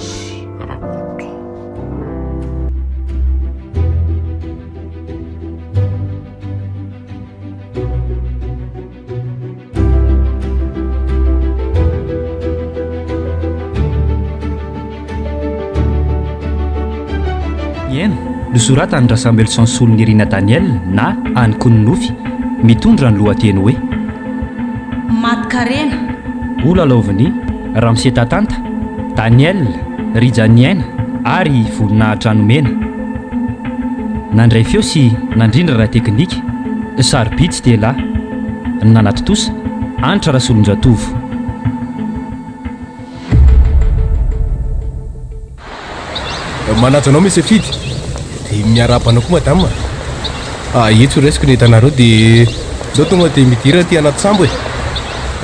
Gasy Rakoto. Niaina, nosoratan'i Rasamuelson Solonirina Daniel na Any Kononofy, mitondra ny lohateny hoe. Matin-karena. Ho lalaovin'i Ramose Tatanta, Daniel, Rija Niaina ary Voninahitra Nomena. Nandray feo sy nandrindra ara-teknika, Sarobidy Stella. Nanatontosa, Hanitra Rasolonjatovo. Manaja anao Monsieur Fidy. Dia miarahaba anao koa madame. Ah, eto raisiko ny entanareo dia zao tonga dia midira aty anaty sambo e.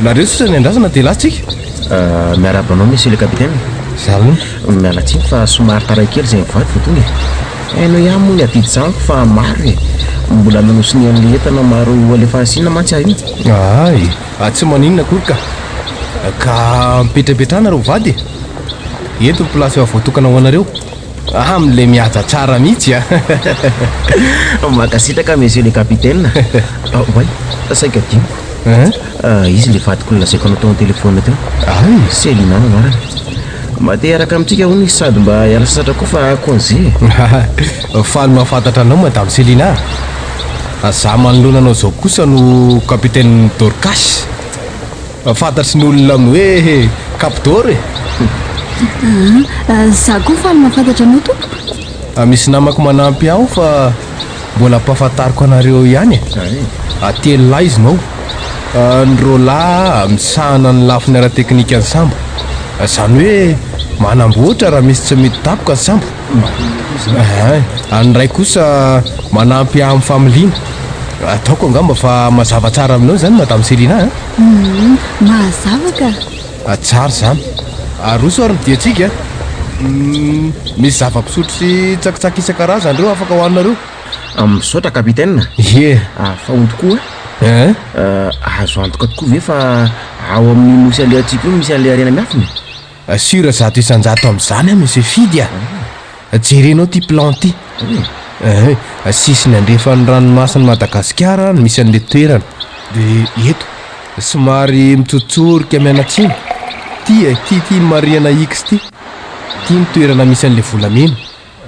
Nareo sisa ny andrasana dia lasa tsika. Ah, miarahaba anao Monsieur le capitaine. Za hono. Miala tsiny fa somary taray kely izay mivady vao tonga e. Hainao ihany moa ny adidy sahaniko fa maro e. Mbola nanao sonia an'ilay entana maro ho alefa any Sina mantsy aho io. Ay, ah, tsy maninona akory ka. Ka mipetrapetraha nareo mivady e. Eto ny place efa voatokana ho anareo. Amin'ilay mihaja tsara mihitsy a. Mankasitraka monsieur le capitaine. Oay, saika adinoko. Izy ilay vadiko nolazaiko anao tao an-telefaonina teo. Ay! Selina no anarany. Mba te hiaraka amintsika hono izy sady mba hiala sasatra koa fa congé e. Faly mahafantatra anao madame Selina a. Za manoloana anao izao kosa no capitaine Dorcas. Fantatry ny olona amin'ny hoe Cap d'or e! Aa, za koa faly mahafantatra anao tompoko. Misy namako manampy aho fa mbola ampahafantariko anareo ihany e. Telo lahy izy nao. Ny roalahy misahana ny lafiny ara-teknikan'ny sambo. Izany hoe manamboatra raha misy tsy mety daboka ny sambo. Ny iray kosa manampy ahy amin'ny familiana. Ataoko angamba fa mazava tsara aminao izany Madame Selina a! Humm, mazava ka! Tsara izany. Aroso ary ny diantsika a! Misy zava-pisotro sy tsakitsaky isan-karazany ireo afaka hohaninareo. Misaotra Capitaine. Ie. Fa hono tokoa Hein? Azo antoka tokoa ve fa ao amin'io nosy alehantsika io no misy an'ilay harena miafina e? Sûr 100% amin'izany aho Monsieur Fidy a! Jerenao ity plan ity. Ehe, sisiny andrefan'ny ranomasin'i Madagasikara no misy an'ilay toerana. Dia eto, somary mitsotsorika mianatsimo. Ity e, ity ity marihana X ity. Ity ny toerana misy an'ilay volamena.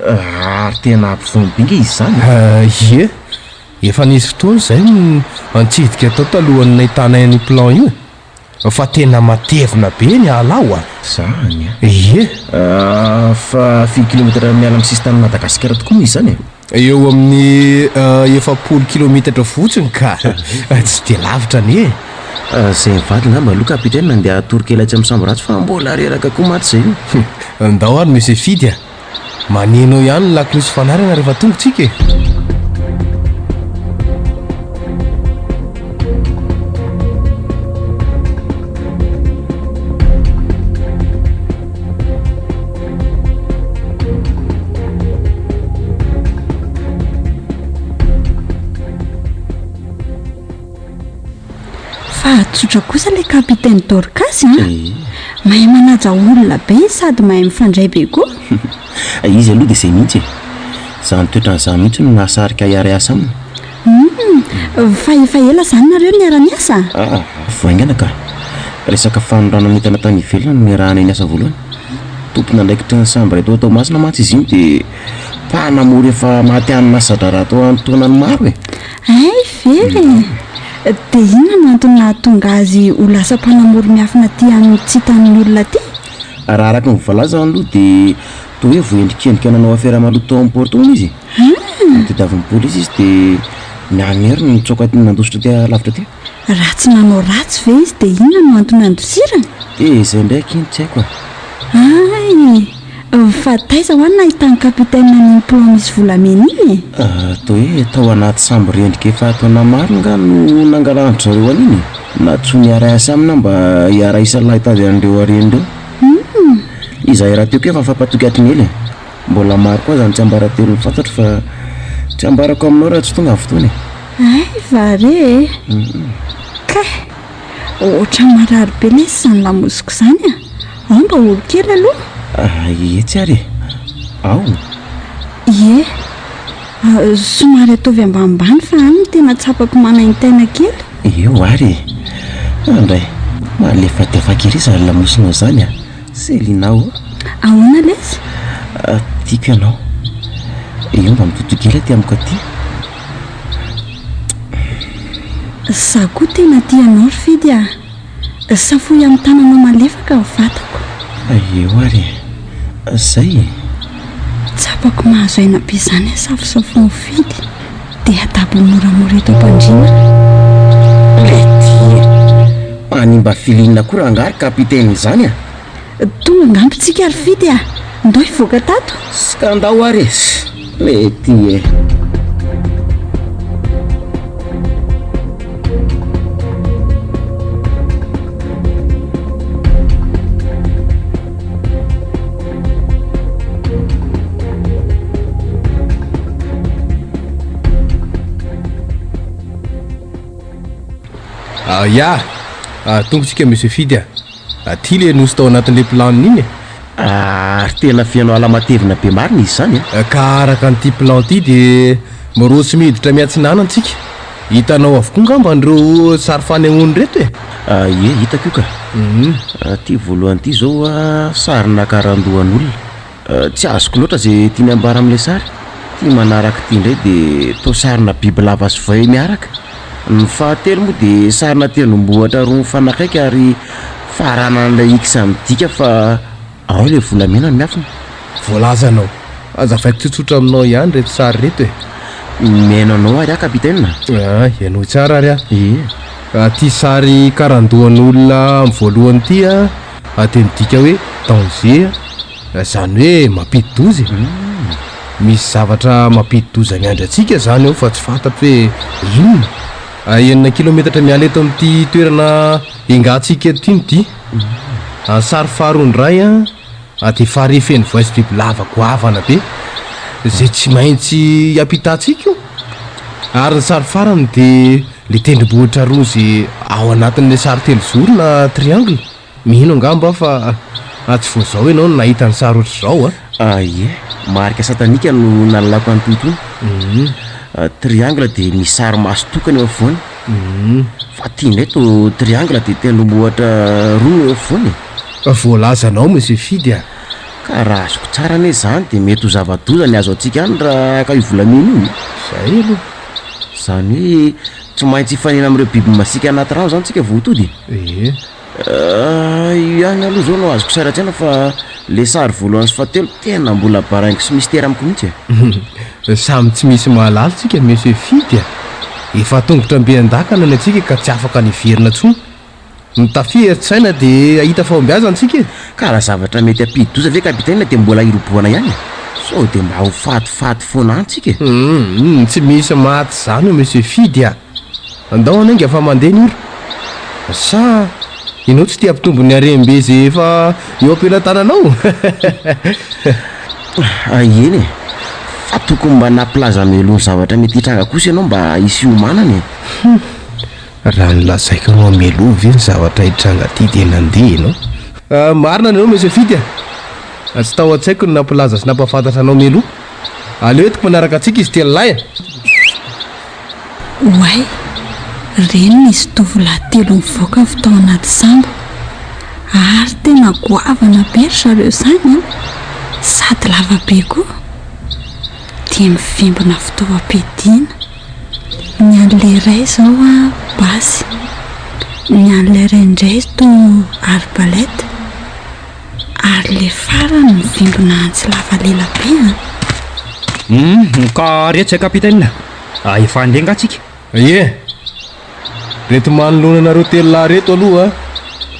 Ary tena ampovoany be nge izy izany e! Ie, efa nisy fotoana izay no nitsidika tao talohan'ny nahitanay an'io plan io e! Fa tena matevina be ny ala ao a! Zany a! Ie! Fa firy kilometatra miala amin'ny sisin-tanin'i Madagasikara tokoa moa izy izany e? Eo amin'ny 40 kilometatra fotsiny ka! Tsy dia lavitra anie e! Izay mivady angamba aloha capitaine andeha hatory kely atsy amin'ny sambo ratsy fa mbola reraka koa mantsy izay io. Ndao ary Monsieur Fidy a! Maneno eo ihany ny lakolosy fanarana rehefa tonga tsika e! Fa tsotra kosa ilay capitaine Dorcas an! Mahay manaja olona be izy sady mahay mifandray be koa. Izy aloha dia izay mihitsy e! Izany toetrany izany mihitsy no nahasarika ahy hiara-hiasa aminy. Humm! Fa efa ela izany nareo no niara-niasa? Aa! Vao haingana ka! Resaka fanondranana entana tany ivelany no niarahanay niasa voalohany. Tompon'andraikitry ny sambo iray tao Toamasina mantsy izy iny dia mpanamory efa matihanina sy za-draharaha tao an-taonany maro e! Hay ve e! Dia inona no antony nahatonga azy ho lasa mpanamory miafina aty amin'ny tsy hitan'ny olona aty? Raha araka ny voalaza aloha dia toa hoe voaendrikendrika nanao afera maloto tao amin'ny Porto hono izy e! Notadiavin'ny polisy izy dia nanery ny nitsoaka nandositra aty lavitra aty. Raha tsy nanao ratsy ve izy dia inona no antony handosirany? Dia izay indray akia no tsy haiko e! Hay! Fa taiza hoa no nahitan'ny capitaine an'iny plan misy volamena iny e? Toa hoe tao anaty sambo rendrika efa taona maro nga no nangalan-dry zareo an'iny e! Nantsoiny hiara-hiasa aminy aho mba hiara-hisalahy hitady an'ireo harena ireo. Izahay rahateo koa efa nifampatoky hatry ny ela e! Mbola maro koa aza ny tsiambaratelony fantatro fa tsy ambarako aminao raha tsy tonga ny fotoana e! Hay va re e! Kay! Ohatran'ny marary be lesy izany lamosiko izany a! Ao mba olo kely aloha. Etsy ary e! Ao! Ie! Somary ataovy ambanimbany fa any no tena tsapako manaintaina kely. Eo ary e! Andray! Malefadefaka ery izany lamosinao izany a! Selina ô! Ahoana lesy? Tiako ianao. Eo mba mitotoa kely aty amiko aty. Izaho koa tena tia anao ry Fidy a! Safoy amin'ny tananao malefaka ny vatako. Eo ary e! Zay e! Tsapako mahazo aina be izany aho safosafoin'i Fidy dia adabo moramora eto am-pandriana. Lety e! Manimba feeling koa rangahy ry capitaine izany a! Tonga angamba tsika ry Fidy a! Ndao hivoaka tato. Ska ndao ary e! Mety e! Ah ya! Ah, tonga tsika Monsieur Fidy a! Aty le nosy tao anatin'le plan iny e! Ary tena feno ala matevina be marina izy izany a! Ka araka an'ity plan ity dia miroso miditra miatsinanana tsika. Hitanao avokoa ngamba an'ireo sary fanehoana ireto e! Ie, hitako io ka. Ity voalohany ity izao a, sarina karandohan'olona. Tsy azoko loatra izay tiany ambara amin'ilay sary. Ity manaraka ity indray dia toa sarina bibilava sy voay miaraka. Ny fahatelo moa dia sarina tendrombohitra roa mifanakaiky ary faranan'ilay X midika fa ao ilay volamena no miafina. Voalazanao. Azavaiko tsotsotra aminao ihany ireto sary ireto e. Mihaino anao ary aho capitaine. Ah, henoy tsara ary aho. Ie. Ity sary karandohan'olona amin'ny voalohany ity dia midika hoe danger. Izany hoe mampidi-doza e! Misy zavatra mampidi-doza miandry antsika izany ao fa tsy fantatro hoe inona. Enina kilometatra miala eto amin'ity toerana engantsika eto ity ny dia. Ny sary faharoa indray dia farihy feno voay sy bibilava goavana be izay tsy maintsy hiampitantsika io. Ary ny sary farany dia ilay tendrombohitra roa izay ao anatin'ilay sary telozoro na triangle. Mino angamba aho fa tsy vao izao ianao no nahita ny sary ohatr'izao a! Ah ie, marika satanika no nalalako an'itony itony. Triangle dia misy sary maso tokana eo afovoany. Fa ity indray toa triangle dia tendrombohitra roa no eo afovoany e. Voalazanao Monsieur Fidy a! Ka raha azoko tsara anie izany dia mety ho zava-doza ny azo antsika any raha haka io volamena io e. Izay aloha. Izany hoe tsy maintsy hifanena amin'ireo biby masiaka anaty rano izany tsika vao ho tody e. Ie. Io ihany aloha zao no azoko sary an-tsaina fa le sary voalohany sy fahatelo tena mbola baraingo sy mystère amiko mihitsy e. Samy tsy misy mahalala tsika Monsieur Fidy a! Efa tongotra mby an-dakana ny antsika ka tsy afaka ny hiverina tsony. Mitafia herin-tsaina dia hahita fahombiazana tsika e! Ka raha zavatra mety hampidi-doza ve Capitaine dia mbola hirobohana ihany e? Sao dia mba ho fatifaty foana any tsika e? Humm tsy misy maty zany eo Monsieur Fidy a! Andao hanainga fa mandeha ny ora. Sa ianao tsy te hampitombo ny harem-be izay efa eo am-pelatananao? Eny e! Fa tokony mba nampilaza mialoha ny zavatra mety hitranga kosa ianao mba hisy hiomanana e! Hum! Raha nolazaiko anao mialoha ve ny zavatra hitranga aty dia nandeha ianao? Marina ny anao Monsieur Fidy a! Tsy tao an-tsaiko ny nampilaza sy nampahafantatra anao mialoha. Aleo entiko manaraka antsika izy telolahy e! Oay! Reny nisy tovolahy telo nivoaka avy tao anaty sambo. Ary tena goavana be ry zareo izany an! Sady lava be koa. Dia mivimbina fitaovam-piadiana. Ny an'ilay iray izao an, basy. Ny an'ilay iray indray toa arbalète. Ary ilay farany mivimbina antsy lava lela be an! Hum, ka reto izay capitaine. Efa handeha angaha tsika? Ie! Reto manoloana anareo telo lahy reto aloha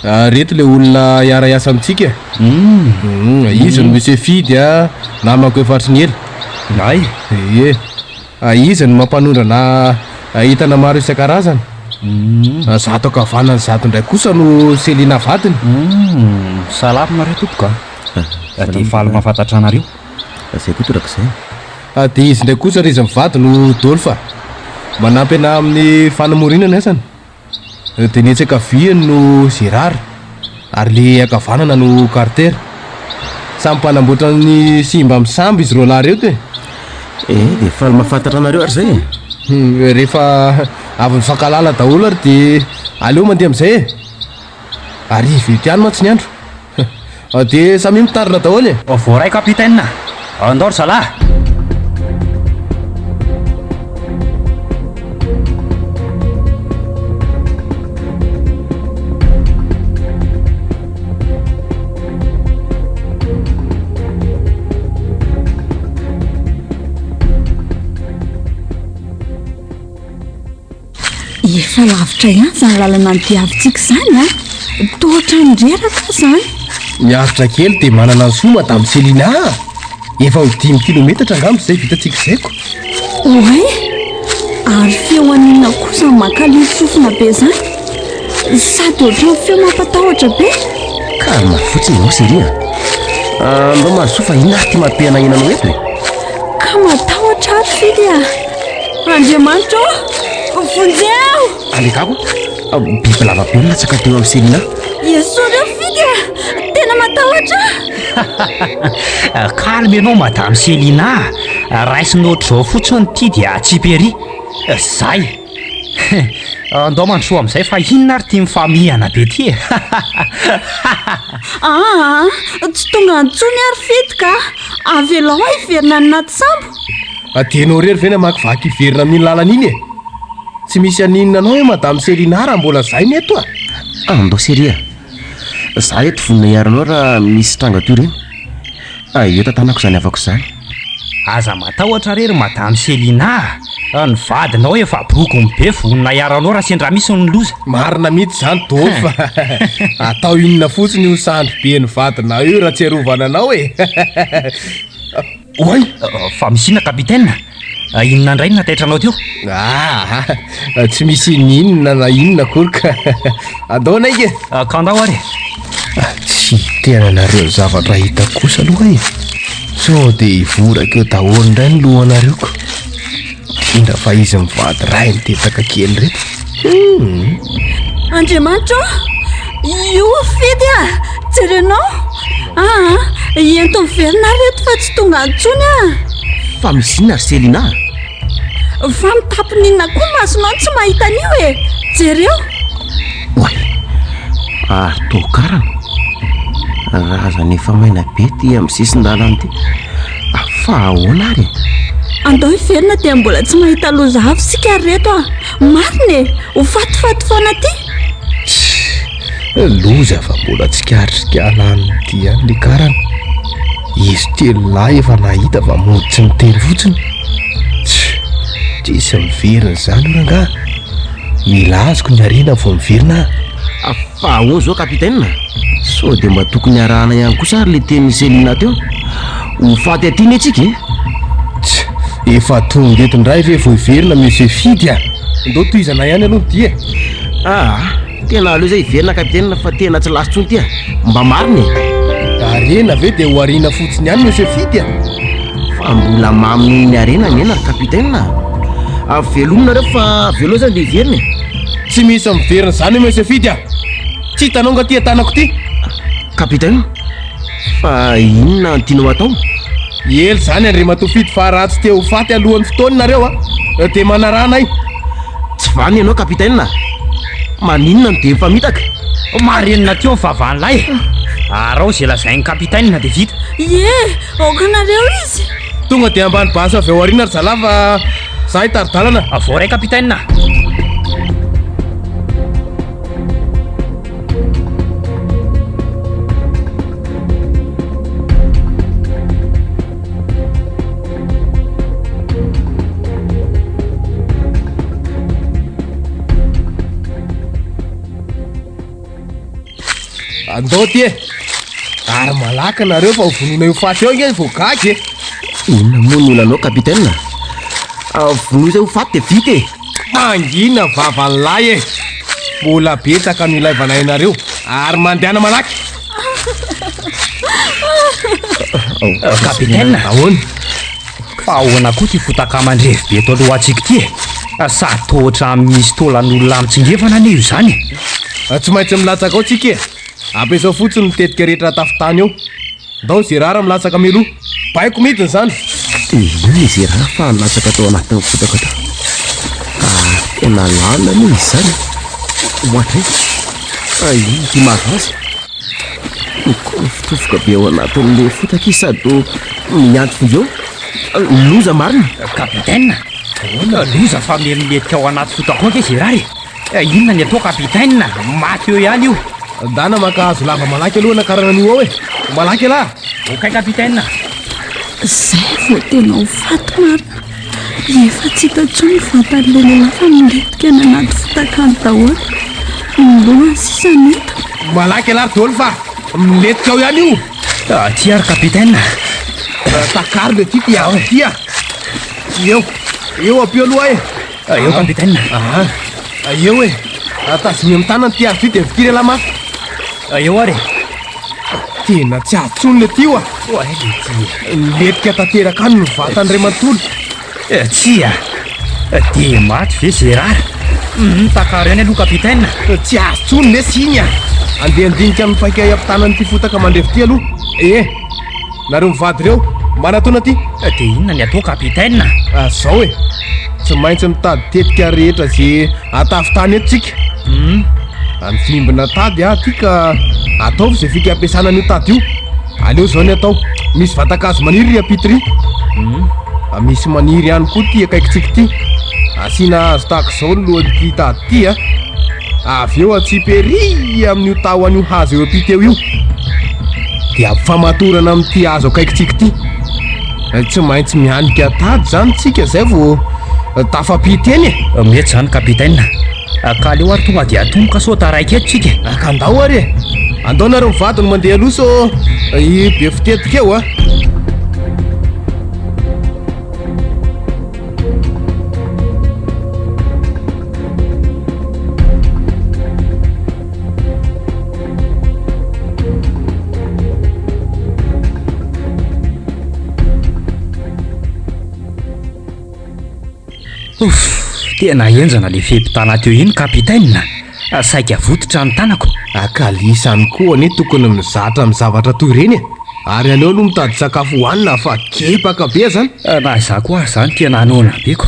a, reto le olona hiara-hiasa amintsika e. Hum. Izy no Monsieur Fidy a, namako efa hatry ny ela. Ay! Ie. Izy no mampanondrana entana maro isan-karazany. Zato ankavanany zato indray kosa no Selina vadiny. Hum, salama nareo tompoko a. Dia faly mahafantatra anareo. Zay koa torak'izay. Dia izy indray kosa ry izy mivady no Dolph. Manampy anah amin'ny fanamoriana ny asany. Dia ny etsy ankaviany no Gérard ary le ankavanana no Carter. Samy mpanamboatra ny simba amin'ny sambo izy roalahy ireto e. Eh, dia faly mahafantatra anareo ary zay e. Hmm, rehefa avy nifankahalala daholo ary dia aleo mandeha amin'izay e. Arivo eto ihany mantsy ny andro. Dia samia mitandrina daholo e. Voaray capitaine. Andao ry zalahy. Efa lavitra ihany izany lalana nodiavintsika izany an! Toa ohatran'ny reraka aho izany. Miaritra kely dia manana ny soa Madame Célina a! Efa ho dimy kilometatra angamba izay vitantsika izay ko. Oay! Ary feo an'inona koa izany mankaleo sofina be izany? Sady ohatran'ny feo mampatahotra be. Calme fotsiny ianao chérie a! Andao mazotoa fa inona ary ity mampihenahena anao eto e? Ka matahotra aho ry Fidy a! Andriamanitra ô! Vonjeo! Alekako! Biby lava be no latsaka teo amin'i Selina. Esory eo Fidy a! Tena matahotra aho! Calme ianao Madame Selina a! Raisina ohatr'izao fotsiny ity dia atsipy ery. Zay! Andao mandrosoa amin'izay fa inona ary ity mifamihana be ity e! Aa! Tsy tonga intsony aho ry Fidy ka! Avelao aho hiverina any anaty sambo! Adinonao irery ve ny hamakivaky hiverina amin'iny lalana iny e? Tsy misy haninona anao hoe Madame Selina raha mbola zay ny eto a! Andao chérie a! Za eto vonona hiaro anao raha misy tranga toy ireny. Eo tantanako izany havako izany. Aza matahotra re ry Madame Selina a! Ny vadinao efa bogony be vonona hiaro anao raha sendra misy ny loza. Marina mihitsy izany Dolph a! Atao inona fotsiny io sandry be ny vadinao io raha tsy arovana anao e! Oay! Fa misy inona capitaine? Inona indray no nataitra anao teo? Ah, tsy misy n'inona na inona akory ka. Andao naika e! Ka andao ary e! Tsy tena nareo zavatra hita kosa aloha e! Sao dia hivoraka eo daholo indray ny lohanareo ko! Indrindra fa izy mivady ray mitetaka kely ireto. Hum! Andriamanitra ô! Io Fidy a! Jerenao! Aa! Ento miverina ary eto fa tsy tonga intsony aho! Fa misy inona ry Selina a? Fa mitapin'inona koa ny masonao no tsy mahita an'io e! Jereo! Oay! Ary toa karana? Razana efa maina be ity amin'ny sisin-dalana ity. Fa ahoana ary e? Andao hiverina dia mbola tsy mahita loza hafa isika ry reto a! Marina e! Ho fatifaty foana aty! Tsia! Loza fa mbola tsikaritr'ikala any ity ihany le karana. Izy telolahy efa nahita fa mody tsy niteny fotsiny. Tsia! Tsisy miverina izany io rangaha. Mila azoko ny harena vao miverina aho. Fa ahoana izao capitaine? Sao dia mba tokony arahana ihany kosa ary le tenin'i Selina teo? Ho faty aty ne tsika e! Tsia! Efa tonga eto indray ve vao hiverina Monsieur Fidy a! Ndao tohizana ihany aloha ny dia e! Aa! Tena aleo zay hiverina capitaine fa tena tsy lasa intsony ity a! Mba marina e! Harena ve dia ho ariana fotsiny ihany Monsieur Fidy a! Fa mbola mamy noho ny harena ny aina ry capitaine a! Veloma nareo fa avelao zany dia hiverina e! Tsy misy miverina izany Monsieur Fidy a! Tsy hitanao nga ity tanako ity? Capitaine, fa inona no tianao atao? Ela izany Andriamatoa Fidy fa raha tsy te ho faty alohan'ny fotoany nareo a, dia manaraha anay. Tsy vanona ianao Capitaine a! Maninona no dia mifamitaka? Marenina teo ny vavan'ilay e! Araho izay lazain'ny Capitaine dia vita. Ie, aoka nareo izy. Tonga dia ambany basy avy ao aoriana ry zalahy fa za hitari-dalana. Voaray Capitaine a! Andao ty e! Ary malaky nareo fa ho vonoina io faty eo ange vao gaga e! Inona moa ny olanao capitaine? Vonoy izay ho faty dia vita e! Mangina vavan'lahy e! Mbola betsaka no ilaivana anareo ary mandehana malaky! Capitaine! Ahoana? Fa ahoana koa ity fotaka mandrevy be eto alohantsika ity e? Sady toa ohatran'ny misy taolan'olona mitsingevana anie io izany e! Tsy maintsy milatsaka ao tsika e! Ampiasao fotsiny ny tetika rehetra tafitany eo. Ndao Gérard milatsaka mialoha. Baiko midina izany. Dia iny i Gérard fa nilatsaka tao anatin'ny fotaka tao. Ary tena lalina anie izy izany e. Oadray. Inona ity mahazo azy? Mikofotofoka be ao anatin'ilay fotaka izy sady toa miantso vonjeo. Loza marina. Capitaine, loza fa milentika ao anaty fotaka ao ange Gérard e. Inona ny atao capitaine? Maty eo ihany io. Ndana maka hazo lava malaky aloha anakarana an'io ao e! Malaky elah! Okay capitaine. Zay vao tena ho faty marina. Efa tsy hita intsony ny vatan'ilay lehilahy fa milentika any anaty fotaka any daholo. Ny lohany sisa no hita. Malaky elah ry dôly fa milentika ao ihany io. Aty ary capitaine. Takaro le ty ty hazo ty a! Eo, eo ampio aloha e! Eo capitaine. Aha, eo e! Tazomy amin'ny tanana ity hazo ity dia mifikiry elah mafy. Eo ary e! Tena tsy azo intsony le ty oa! Oay le ty e! Milentika tanteraka any ny vatany iray manontolo. Tsia! Dia maty ve Gérard? Hum, takaro ihany aloha capitaine. Tsy azo intsony lesy iny a! Andeha handinika amin'ny paika hiampitana an'ity fotaka mandrevo ity aloha. Eh! Nareo mivady ireo, manatona aty. Dia inona ny atao capitaine? Zao e! Tsy maintsy mitady tetika rehetra ze ahatafitany eto tsika. Hum. Mivimbina tady aho aty ka ataovy ze fika ampiasana an'io tady io. Aleo zao ny atao. Misy vatan-kazo maniry ry ampita ry. Hum. Misy maniry ihany koa ity akaikintsika ity. Asiana hazo tahaka izao ny lohan'ity tady ity a. Avy eo atsipy ery amin'io tahon'io hazo eo ampita eo io. Dia ampifamatorana amin'ity hazo akaikintsika ity. Tsy maintsy mihanika tady izany tsika izay vao tafampita eny e. Mety izany capitaine. Ka aleo ary tonga dia atomboka sao taraiky eto tsika e. Ka andao ary e. Andao nareo mivady no mandeha aloha sao i be fitetika eo a. Ouf! Tena henjana le fehi-pitana teo iny capitaine a! Saika votitra ny tanako. Akalisany koa anie tokony mizatra amin'ny zavatra toy ireny e! Ary aleo aloha mitady sakafo hohanina fa kepaka be zany. Na izaho koa ary zany tena noana be ko.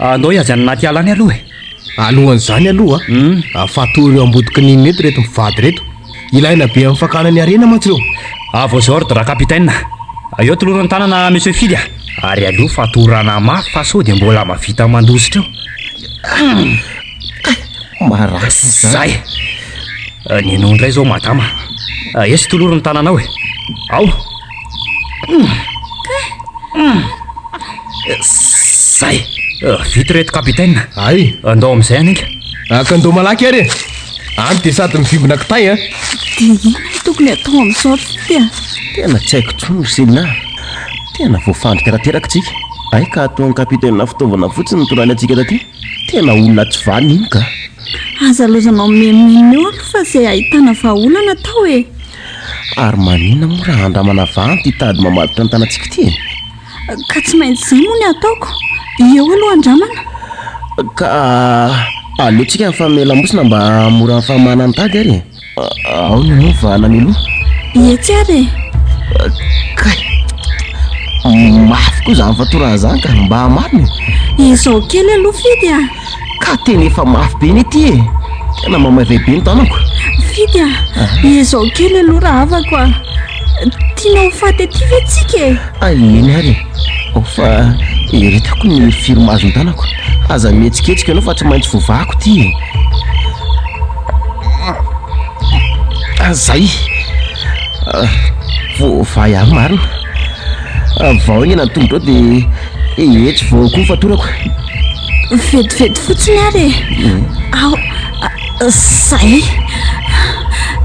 Andao hihaza any anaty ala any aloha e. Alohan'izany aloha, afatory eo ambody kininina eto ireto mpivady ireto. Ilaina be amin'ny fakana ny harena mantsy ireo. À vos ordres capitaine. Eo tolorany ny tanana monsieur Fidy a. Ary aleo fatorana mafy fa sao dia mbola mahavita mandositra eo. Marary izany. Zay. Ny anao indray izao madama. Esy tolory ny tananao e. Ao. Zay. Vita ireto capitaine. Ay. Andao amin'izay aninka. Ka andao malaky ary e. Any dia sady mivimbina kitay a. Dia inona no tokony hatao amin'izao ry Fidy a? Tena tsy haiko intsony ry Selina a. Tena voafandrika tanteraka tsika. Hay ka ataon'ny capitaine fitaovana fotsiny ny nitondrany antsika taty. Tena olona tsy vanona iny ka. Aza laozanao mimenomenona eo aloha fa izay ahitana vahaolana atao e! Ary maninona moa raha andramana vahana ity tady mamatotra ny tanantsika ity e? Ka tsy maintsy izay moa ny ataoko. Eo aloha andramana. Ka aleontsika mifanome lamosina mba hahamora ny famahana ny tady ary e! Ao ny anao vahana mialoha. Etsy ary e! Kay! Mafy koa izany fatorana izany ka, mba marina e! Izao kely aloha Fidy a! Ka tena efa mafy be anie ity e! Tena mamaivay be ny tanako. Fidy a! Izao kely aloha rahavako a! Tianao ho faty aty ve tsika e? Eny ary e! Ao fa eritako ny hirifiry mahazo ny tanako. Aza mihetsiketsika ianao fa tsy maintsy voavahako ity e! Zay! Voavaha ihany marina. Vao haingana ny tongotrao dia etsy vao koa ny fatorako. Vetivety fotsiny ary e! Ao, zay!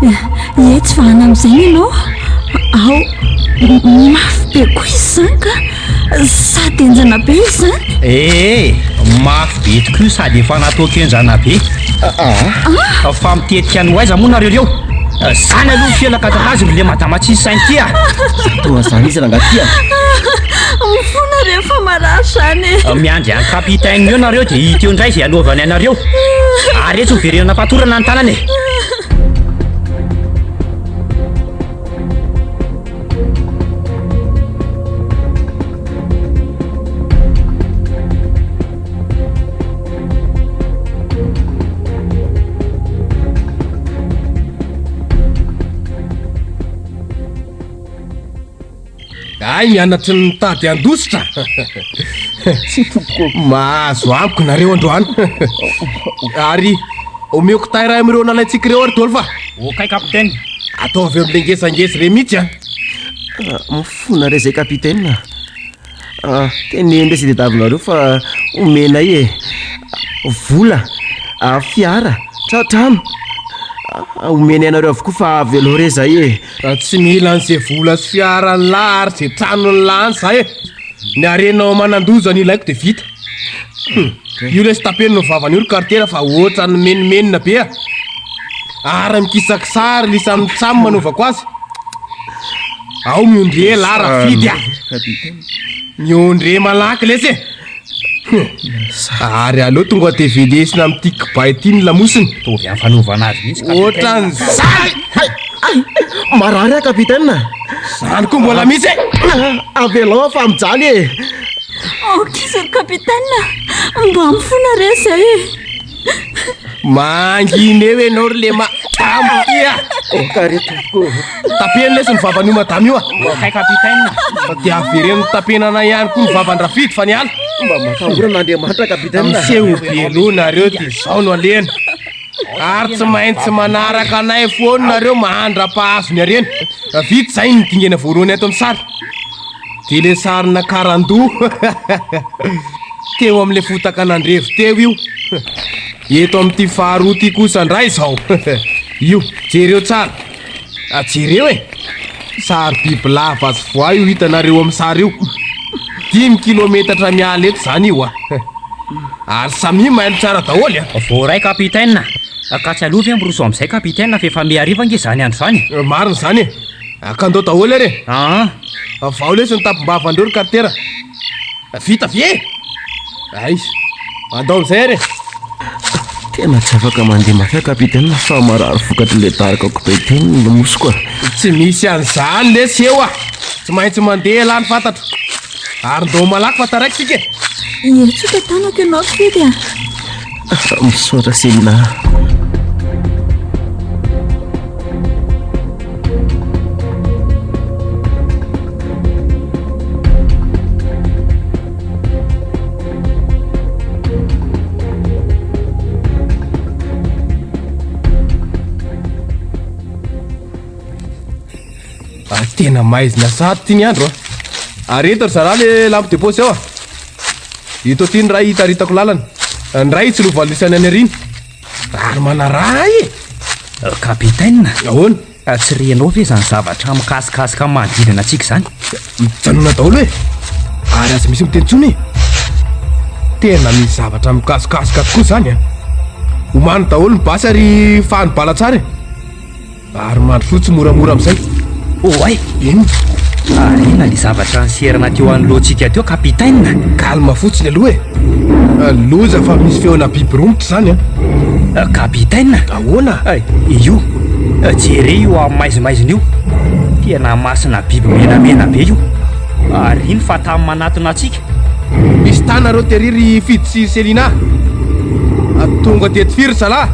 Etsy vahana amin'izay ny anao. Ao, mafy be koa izy izany ka! Sady henjana be izy izany. Ee, mafy be tokoa io sady efa nataoko henjana be. Fa mitetika ny ho aiza moa nareo ireo? Zany aloha ny felaka takazo ry le madama tsisy saina ity a! Toa zany izy rangahy ty a! Mifona rehefa marary zany e! Miandry an'i capitaine eo nareo dia hita eo indray izay hanaovany anareo. Ary etsy ho verenana fatorana ny tanana e! Hay mianatry ny mitady handositra. Tsia tompoko. Mahazo amiko nareo androany. Ary omeo kitay iray amin'ireo nalaintsika ireo ary daholo fa. Okay capitaine. Ataovy eo amin'ilay ngezangeza ireny mihitsy an. Mifona re izay capitaine. Teneno re izay tadiavinareo fa omenay e. Vola, fiara, trano. Omenay anareo avokoa fa avelao re izay e. Tsy mila an'izay vola sy fiara an'lah ary izay tranon'lah any za e. Ny harena ao Manandoza no ilaiko dia vita. Hum, io lesy tapeno ny vavany io ry Carter fa ohatran'ny menomenona be a. Ary mikisakisary lisany tsam manaovako azy. Ao miondreha lah Rafidy a. Miondreha malaky lesy e. Ary aleo tonga dia velesina amin'ity kibay ity ny lamosiny. Mitovy amin'ny fanaovana azy mihitsy capitaine. Ohatran'izany! Hay! Hay! Marary aho capitaine. Zany koa mbola misy e! Avelao aho fa mijaly e! Aoka izy ry capitaine, mba mifona re izay e! Mangina eo ianao ry lema amiko ty a! Aoka re tompoko ô! Tapeno lesy ny vavan'io madama io a! Okay capitaine. Fa dia avereno tapenana ihany koa ny vavan-dRafidy fa niala. Mba matahora an'Andriamanitra capitaine. Miseho be loha nareo dia izao no alehany. Ary tsy maintsy manaraka anay foana nareo mandra-pahazo ny harena. Vita izay ny dingana voalohany ato amin'ny sary. Dia ilay sarina karandoha teo amin'ilay fotaka nandrevo teo io. Eto amin'ity faharoa ity kosa indray izao. Io, jereo tsara. Ah, jereo e! Sary bibilava sy voay io hitanareo amin'ny sary io. Dimy kilometatra miala eto izany io ah. Ary samia mailo tsara daholo a. Voaray capitaine. Ka tsy aleo ve miroso amin'izay capitaine fa efa mihariva ange izany andro izany e. Marina izany e. Ka ndao daholo ary e. Aa. Vao lesy ny tampom-bavandreo ry Carter. Vita ve e? Aiza. Andao amin'izay ary e. Tena tsy afaka mandeha mafy aho capitaine fa marary vokatr'ilay daroka be teny ny lamosiko a. Tsy misy an'izany lesy eo a. Tsy maintsy mandeha elah ny fantatro. Ary ndao malaky fa taraiky tsika e. Hihetsoka tanako ianao Fidy a. Misaotra Selina a. Ah, tena maizina sady ty ny andro a. Ary eto ry zalahy le lampe de poche ao a. Eto aty ny ray hitaritako lalana. Ny ray tsy lovalisany any aoriana. Ary manaraha ahy e. Capitaine. Ahoana? Tsy renao ve izany zavatra mikasikasoka manodidina antsika izany? Mijanona daholo e! Ary aza misy miteny intsony e! Tena misy zavatra mikasokasoka tokoa izany an! Omano daholo ny basy ary fahano bala tsara e! Ary mandrosoa tsimoramora amin'izay. Oay! Inona? Ary inona ilay zavatra niserana teo anoloantsika teo, Capitaine? Calme fotsiny aloha e! Loza fa misy feona biby romotra izany an! Capitaine? Ahoana? Io! Jereo io hamaizimaizina io! Tena masina biby menamena be io! Ary iny fa tamy manatona antsika! Misy tanareo tery ry Fidy sy Selina a! Tonga dia tifiro ry zalahy!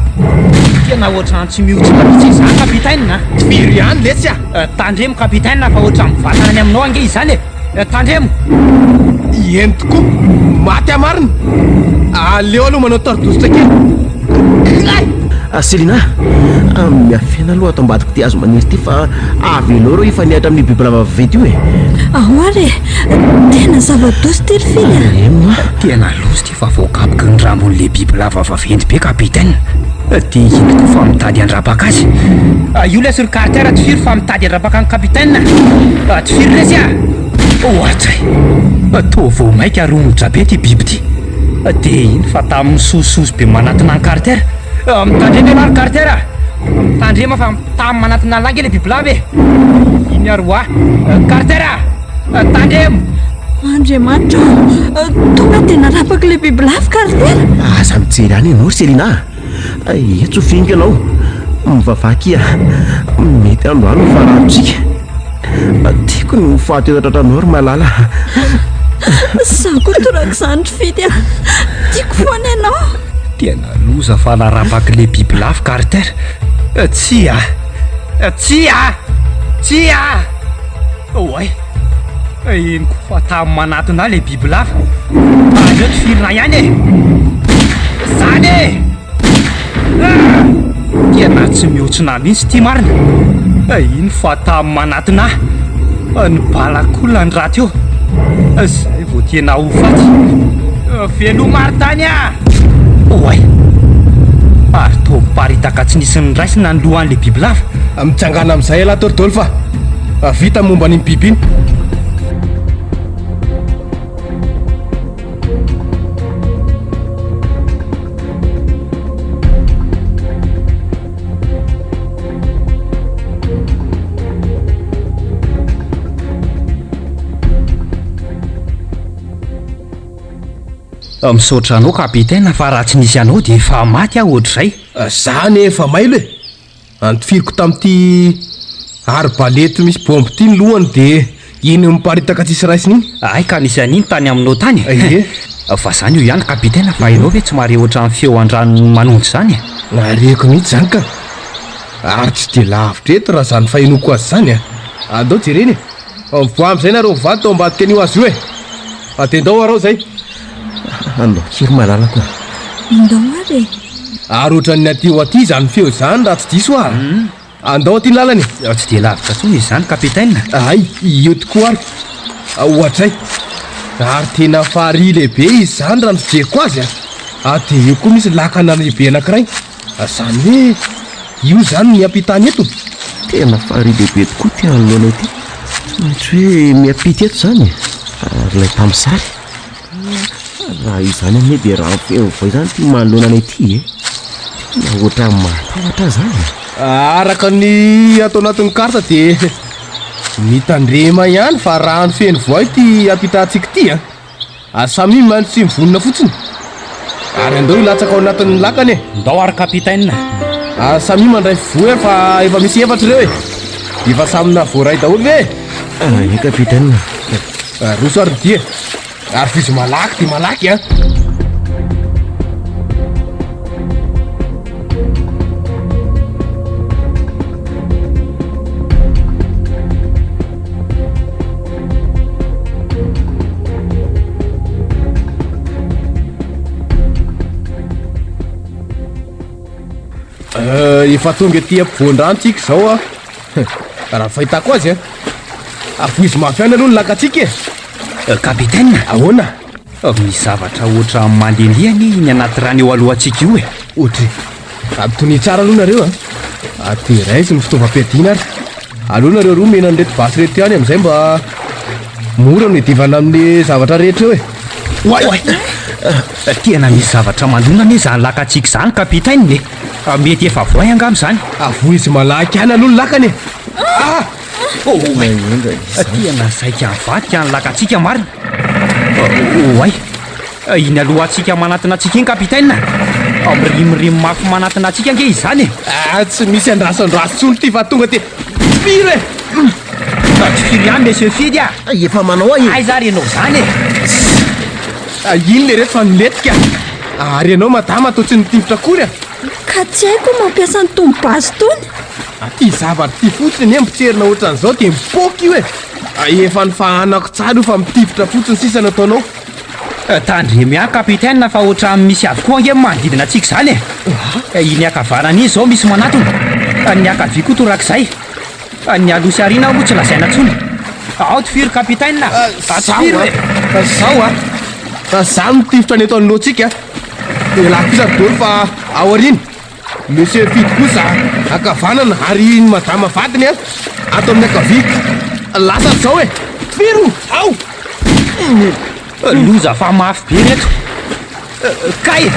Tena ohatran'ny tsy mihotsika mihitsy izany Capitaine a! Tifiro ihany letsy a! Tandremo Capitaine fa ohatran'ny mivatana any aminao ange izany e! Tandremo! Eny tokoa! Maty aho marina! Aleo aloha manao tari-dositra kely! Kay! Selina a! Miafena aloha ato ambadik'ity hazo maniry ity fa avelao ireo hifanehatra amin'io bibilava vaventy io e! Ao ary e! Tena zava-doza ity ry Fily a! Eny a! Tena loza ity fa voakapoky ny rambon'ilay bibilava vaventy be Capitaine! Dia iny koa fa mitady handrapaka azy! Io lesy ry Carter tifiro fa mitady handrapaka an'i Capitaine! Tifiro lesy a! Ohatray! Toa vao mainka romotra be ity biby ity! Dia iny fa tamy misososo be manatona an'i Carter! Mitandrema ialahy ry Carter a! Mitandrema fa tamy manatona an'lah ange ilay bibilava e! Iny ary hoa! Carter a! Tandremo! Andriamanitra ô! Tonga dia narapaka ilay bibilava Carter! Aza mijery any ianao ry Selina a! Etsy ho finiko ianao! Mivavaha akia! Mety androany no farantsika! Tiako ny ho faty eo an-tratranao ry malala a! Izaho koa torak'izany ry Fidy a! Tiako foana ianao! Tena loza fa narapak'ilay bibilava Carter! Tsia! Tsia! Tsia! Oay! Henoko fa tamy manatona ahy ilay bibilava. Aleo tifirina ihany e! Zany e! Ah! Tena tsy mihontsina mihitsy ity marina. Iny fa tamy manatona ahy. Ny bala koa lany rahateo. Zay vao tena ho faty. Veloma ry tany ah! Oay! Ary toa miparitaka tsy nisy niraisina ny lohan'ilay bibilava. Mitsangàna amin'izay ialahy Tortolfa fa vita ny momba an'iny biby iny. Misaotra anao capitaine fa raha tsy nisy anao dia efa maty aho ohatr'izay. Za anie efa mailo e! Antifiriko tamin'ity arbalete misy bombe ity ny lohany dia iny miparitaka tsisy raisina iny. Hay ka nisy an'iny tany aminao tany e! Ie. Fa zany io ihany capitaine fa ianao ve tsy mahare ohatran'ny feo an-drano manonja izany e? Nareko mihitsy izany ka! Ary tsy dia lavitra eto raha izany fahenoako azy izany a! Andao jerena e! Mivoaha amin'izay nareo mivady tao ambadika an'io hazo io e! Fa dia ndao arao izay! Andao akia ry malalako a! Andao ary e! Ary ohatran'ny aty ho aty izany feo izany raha tsy diso aho a! Andao aty ny lalana e! Tsy dia lavitra intsony izy izany capitaine. Hay, eo tokoa ary! Ohatray! Ary tena farihy lehibe izy izany raha ny fijeriko azy a! Ary dia eo koa misy lakana lehibe anankiray. Izany hoe io izany no miampitana eto? Tena farihy lehibe tokoa ity anoloana ity. Tsy maintsy hoe miampita eto izany e! Ary ilay mpamosavy? Raha izany anie dia rano feno vao izany ity manoloana anay ity e! Tena ohatran'ny mahatahotra aho izany e! Araka ny ato anatin'ny carte dia mitandrema ihany fa rano feno voay ity ampitantsika ity an! Ary samia maintsy mivonona fotsiny. Ary andao hilatsaka ao anatin'ny lakana e! Ndao ary capitaine. Ary samia mandray fivoy ary fa efa misy efatra ireo e! Efa samy nahavoaray daholo ve e? Ie capitaine. Roso ary ny dia e! Ary voizo malaky dia malaky an! Eh, efa tonga ety ampovoan-drano tsika izao a. Raha ny fahitako azy a. Avoizo mafy ihany aloha ny lakantsika e. Eh, Capitaine. Ahoana? Eh, misy zavatra ohatran'ny mandehandeha anie iny anaty rano eo alohantsika io e. Ohatry. Ampitonia tsara aloha nareo a. Aty raiso ny fitaovam-piadiana ary. Aleo nareo roa mena an'ireto basy ireto ihany amin'izay mba mora no hiadivana amin'ny zavatra rehetra eo e. Oay! Oay! Tena misy zavatra mandona anie izany lakantsika izany capitaine e! Mety efa voay angamba izany. Avoizy malaky ihany aloha ny lakana e! Ah! Oay! Tena saika havadika ny lakantsika marina. Oay! Iny alohantsika manatona antsika iny capitaine a! Mirimorimo mafy manatona antsika ange izany e! Ah, tsy misy andrasandraso intsony ity fa tonga dia tifiro e! Tifiro ihany monsieur Fidy a! Efa manao ahy e! Aiza ary ianao izany e? Ah, iny le reto fa nilentika. Ary ianao madama toa tsy nitifitra akory a! Ka tsy haiko mampiasa an'itony base itony. Aty zavatra ity fotsiny anie mipotserina ohatran'izao dia mipoaka io e! Ah, efa nifahanako tsara io fa mitifitra fotsiny sisa no ataonao. Tandremo ihany capitaine fa ohatran'ny misy avokoa ange ny manodidina antsika izany e! Iny ankavanana iny izao misy manatona, ny ankavia koa torak'izay, ny aloha sy aoriana moa tsy lazaina intsony. Ao tifiro capitaine a! Tifiro e! Zao a! Za no mitifitra ny eto anoloantsika, elah kosa ry dolo fa ao aoriana. Monsieur Fidy kosa ankavanana ary ny madama vadiny a ato amin'ny ankavia. Lasa zao e! Tifiro! Ao! Loza fa mafy be reto. Kay!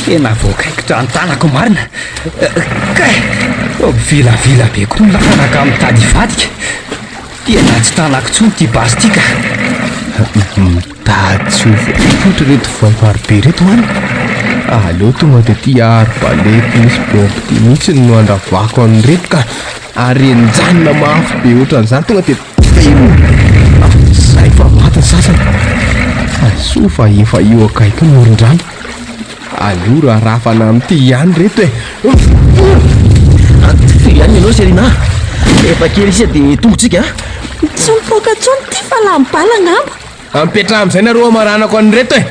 Tena voakaikitra ny tanako marina. Kay! Mivilavila be koa ny lalana ka mitady hivadika. Tena tsy tanako intsony ity basy ity ka. Mitady tsy ho voatifitra ireto voay marobe ireto an! Aleo tonga dia ity arbalete misy bombe ity mihitsy no andravako an'ireto ka! Ary henjanina mafy be ohatran'izany tonga dia feno! Zay fa maty ny sasany! Soa fa efa eo akaiky ny moron-drano! Aleo rarafana amin'ity ihany reto e! Tifiro ihany ianao Selina a! Efa kely sisa dia tonga tsika a! Tsy mipoaka intsony ity fa lany bala angamba. Mipetraha amin'izay nareo hamaranako an'ireto e!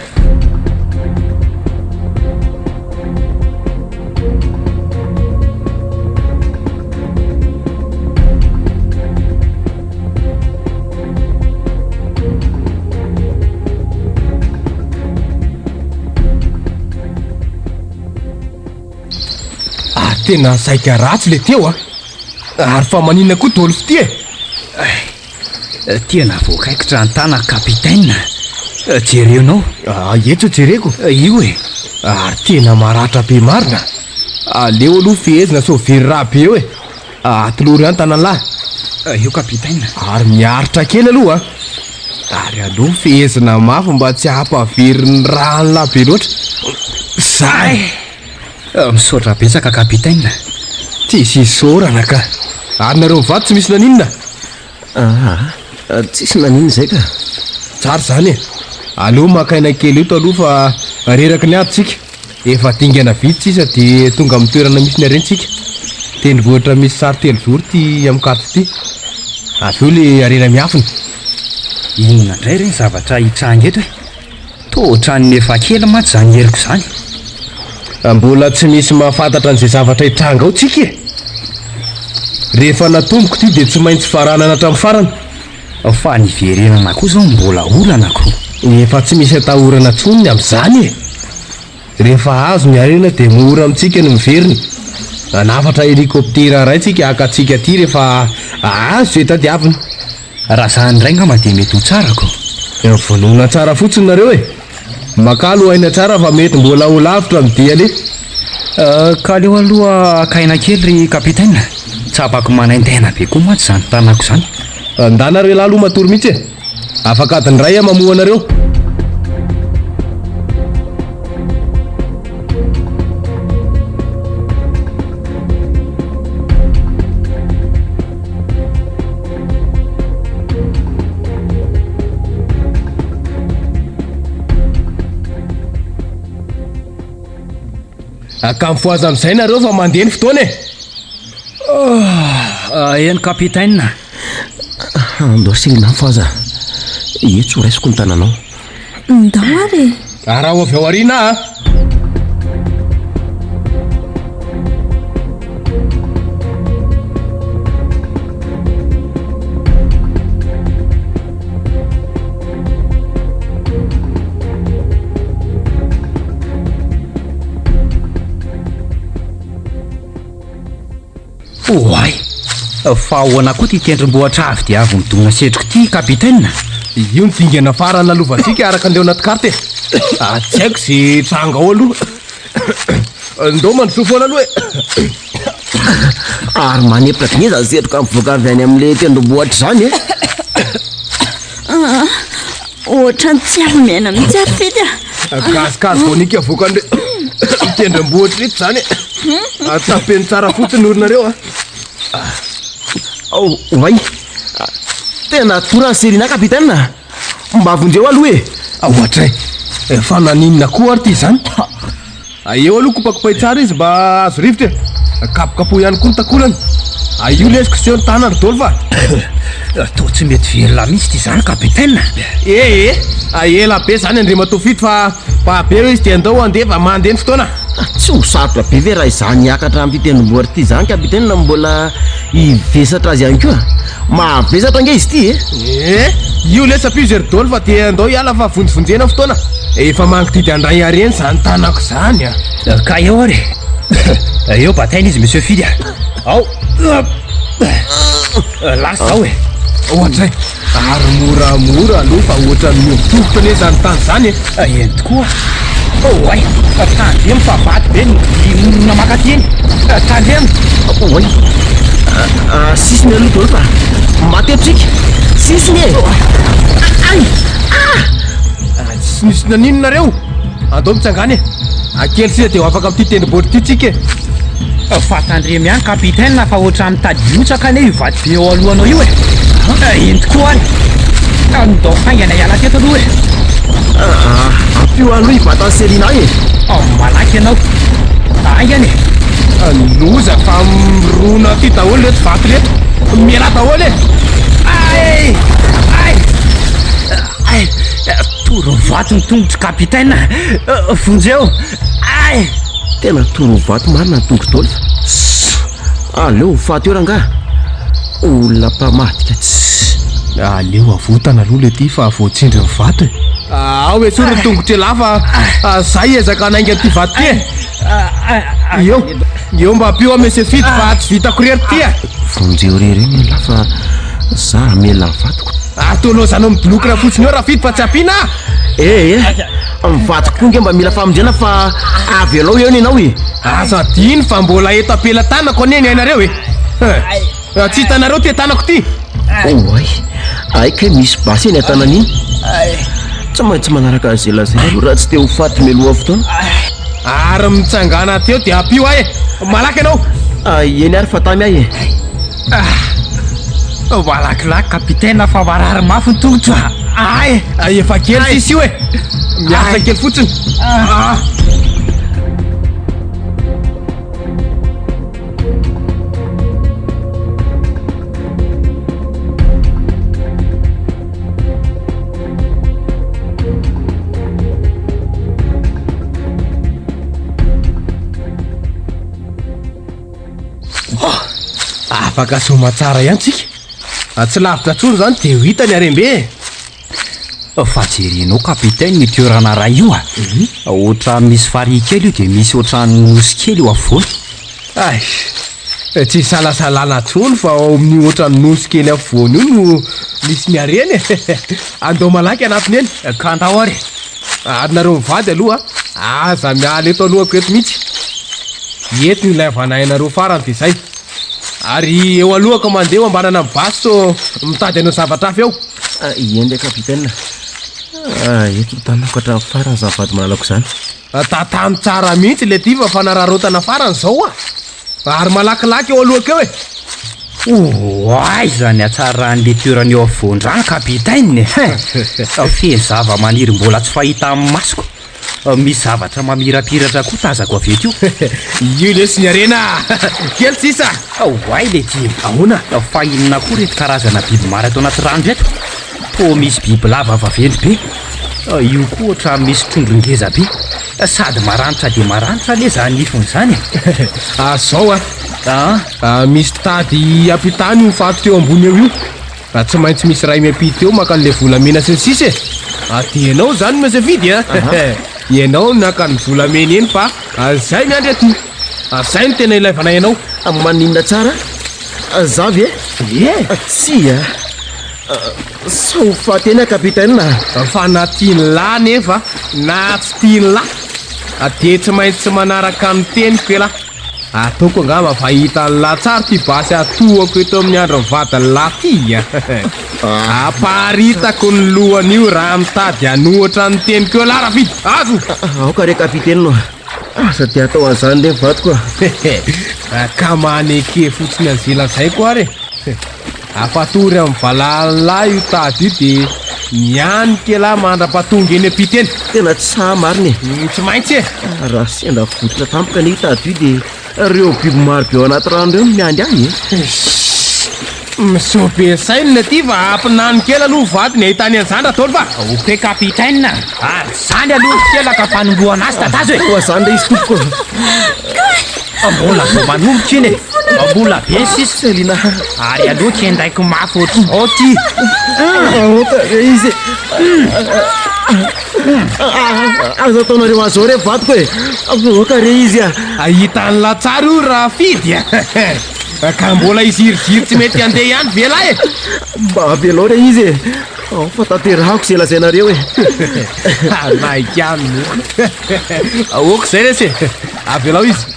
Ary tena saika ratsy le teo a! Ary fa maninona koa Dolph ty e? Tena voakaikitra ny tanako capitaine. Jerenao. Ah, etso jereko. Io e. Ary tena maratra be marina. Aleo aloha fehezina sao very rà be eo e. Atolory ihany tanan'lahy. Io capitaine. Ary miaritra kely aloha. Ary aleo fehezina mafy mba tsy hampavery ny ràn'lahy be loatra. Zay. Misaotra betsaka capitaine. Tsisy isaorana ka. Ary nareo mivady tsy misy naninona? Aa, tsisy naninona izay ka. Tsara izany e. Aleo maka aina kely eto aloha fa reraky ny ady tsika. Efa dingana vitsy sisa dia tonga amin'ny toerana misy ny harena tsika. Tendrombohitra misy sary telozoro ity amin'ny carte ity. Avy eo le harena miafina. Inona indray re ny zavatra hitranga eto e? Toa ohatran'ny efa kely mantsy izany heriko izany. Mbola tsy misy mahafantatra an'izay zavatra hitranga ao tsika e! Rehefa natomboko ity dia tsy maintsy faranana hatramin'ny farany. Fa ny hiverenana koa izao mbola olana ko. Efa tsy misy atahorana intsony ny amin'izany e! Rehefa azo ny harena dia mora amintsika ny miverina. Hanafatra hélicoptère iray tsika haka antsika aty rehefa azo izay tadiavina. Raha zany indray ngamba dia mety ho tsara ko. Vonona tsara fotsiny nareo e! Makà aloha aina tsara fa mety mbola ho lavitra ny dia aleha. Ka aleo aloha haka aina kely ry capitaine, tsapako manaintaina be koa mantsy izany tanako izany. Ndana ry lahy aloha matory mihitsy e! Afaka adiny iray aho mamoha anareo. Ka mifohaza amin'izay nareo fa mandeha ny fotoana e! Ah, eny capitaine. Andao Selina mifohaza. Etsy ho raisiko ny tananao. Ndao ary e! Araho avy ao aoriana aho a! Oay! Fa ahoana koa ity tendrombohitra avo dia avo midona setroka ity, Capitaine? Io ny dingana farany lalovantsika araka ny eo anaty carte e. Ah, tsy haiko ze tranga ao aloha. Ndao mandrosoa foana aloha e. Ary manempotra be izany setroka mivoaka avy any amin'ilay tendrombohitra izany e. Ohatran'ny tsy azo miaina mihitsy ary Fidy a. Gaz carbonique avoakan'ireo tendrombohitra ireto izany e. Tapeno tsara fotsiny ny orinareo a. Oh, oay. Tena torana Selina capitaine. Mba vonjeo aloha e. Ohatray. Fa naninona koa ary ity izany? Eo aloha kopakopay tsara izy mba azo rivotra e. Kapokapohy ihany koa ny takolany. Io lesy koseho ny tanana ry Dolph a. Toa tsy mety velona mihitsy ity izany capitaine. Eh eh, ela be izany Andriamatoa Fidy fa mba be eo izy dia andao handeha fa mandeha ny fotoana. Tsy ho sarotra be ve raha izany hiakatra amin'ity tendrombohitra ity izany capitaine no mbola hivesatra azy ihany koa? Mavesatra ange izy ity e! Eh! Io lesy ampio izy ry Dolph dia andao hiala fa vonjivonjena ny fotoana. Efa mangididy handray harena izany tanako izany a! Ka eo ary e! Eo bataina izy Monsieur Fidy a! Ao! Lasa izao e! Ohatray! Ary moramora aloha fa ohatran'ny mihovy tongotra anie izany tany izany e! Eny tokoa! Oay! Tandremo fa vato be no namaka aty iny! Tandremo! Oay! Sisiny aloha daholo fa maty eto tsika! Sisiny e! Ay! Ah! Tsy nisy naninona nareo? Andao mitsangana e! Kely sisa dia ho afaka amin'ity tendrombohitra ity tsika e! Fa tandremo ihany capitaine fa ohatran'ny mitady hihotsaka anie io vato be eo alohanao io e! Eny tokoa ary! Andao faingana hiala teto aloha e! Ampio aloha i vatan'i Selina e! Malaky ianao! Haingana e! Loza fa mirona aty daholo ireto vato ireto! Mialà daholo e! Ay! Ay! Ay! Toro vato ny tongotro capitaine! Vonjeo! Ay! Tena toro vato marina ny tongotro Dolph. Aleo ho faty eo rangaha. Olona mpamadika tsy. Aleo avotana aloha le ty fa voatsindry ny vato e. Ao esory ny tongotr'elah fa za hiezaka hanainga an'ity vato ty e. Eo, eo mba ampio aho Monsieur Fidy fa tsy vitako irery ty e. Vonjeo irery eny elah fa za hamela ny vatoko. Ataonao zanao midolokona fotsiny eo Rafidy fa tsy ampiana ah. Eh eh, ny vadiko koa nge mba mila famonjena fa avelao eo ny anao e. Aza adino fa mbola eto am-pelatanako anie ny ainareo e. Tsy hitanareo ty tanako ty? Oay, ay kay misy basy eny an-tanana iny. Tsy maintsy manaraka an'izay lazainy aloha raha tsy te ho faty mialoha fotoana. Ary mitsangàna teo dia ampio ahy e! Malaky ianao! Eny ary fa tamy ahy e! Malakilaky capitaine fa marary mafy ny tongotro a! Ay! Efa kely sisa io e! Miaritra kely fotsiny! Afaka soamatsara ihany tsika. Tsy lavitra intsony izany dia ho hita ny harem-be e. Fa jerenao capitaine io toerana ray io a! Ohatran'ny misy farihy kely io dia misy ohatran'ny nosy kely eo afovoany. Hay! Tsy isalasalana intsony fa ao amin'io ohatran'ny nosy kely afovoany io no misy ny harena e! Andao malaky hanatona eny. Ka andao ary e! Ary nareo mivady aloha aza miala eto alohako eto mihitsy. Eto no ilaivana ainareo farany dia izay. Ary eo alohako mandeha eo ambanana ny basy sao mitady hanao zavatra hafa eo. Eny ry capitaine. Eto ny tanako hatramin'ny farany izany vady malalako izany. Tantano tsara mihitsy le ty fa fanararaotana farany izao a! Ary malakilaky eo alohako eo e! Oay izany hatsaran'le toerana eo afovoan-drano capitaine e! Feno zava-maniry mbola tsy fahita amin'ny masoko. Misy zavatra mamirapiratra koa tazako avy eto io. Io lesy ny harena a! Kely sisa! Oay letia! Ahoana? Fa inona koa ireto karazana biby maro ato anaty rano ireto? Toa misy bibilava vaventy be. Io koa ohatran'ny misy trondro ngeza be. Sady maranitra dia maranitra anie izany nifiny izany e! Ah, zao a! Ah, misy tady ampitany io fatotra eo ambony eo io. Raha tsy maintsy misy ray miampita eo maka an'ilay volamena sy ny sisa e! Ah, dia ianao izany no misafidy a! Ianao no naka ny volamena eny fa izay miandry aty. Izay no tena ilaivana ianao. Maninona tsara? Za ve? Ie! Tsia! Sao ho faty eny aho capitaine a! Fa na tian'lah nefa na tsy tian'lah dia tsy maintsy manaraka ny teniko elah. Ataoko angamba fa hitan'lah tsara ity basy atohako eto amin'ny andron'ny vadin'lah ity a! Aparitako ny lohan'io raha mitady hanohitra ny teniko eo lah Rafidy! Azo! Aoka re capitaine ô! Aza dia atao an'izany re ny vadiko a! Ka maneke fotsiny an'izay lazaiko ary e! Afatory amin'ny valahan'lah io tady io dia mianika elah mandra-pahatonga eny am-pita eny. Tena tsy sahy marina e! Tsy maintsy e! Raha sendra votitra tampoka anie io tady io dia ireo biby maro be ao anaty rano ireo no miandry ahy e! Ssss! Miseho be saina ity fa ampinano kely aloha vadiny ahitany an'izany Radolf a! Ok capitaine! Ary izany aloha ny felaka fanombohana azy tatazo e! Toa izany re izy tompoko! Mbola vao manomboka iny e! Mbola be sisa. Selina. Ary aloha kendaiko mafy ohatr'izao ty. Aoka re izy e. Aza ataonareo azy zao re vadiko e. Aoka re izy a. Hitan'ny latsara io Rafidy a. Ka mbola hiziriziry tsy mety handeha ihany ve lahy e? Mba avelao re izy e. Ao fa tanterahako izay lazainareo e. Hanaiky ihany moa. Aoka izay lesy e. Avelao izy.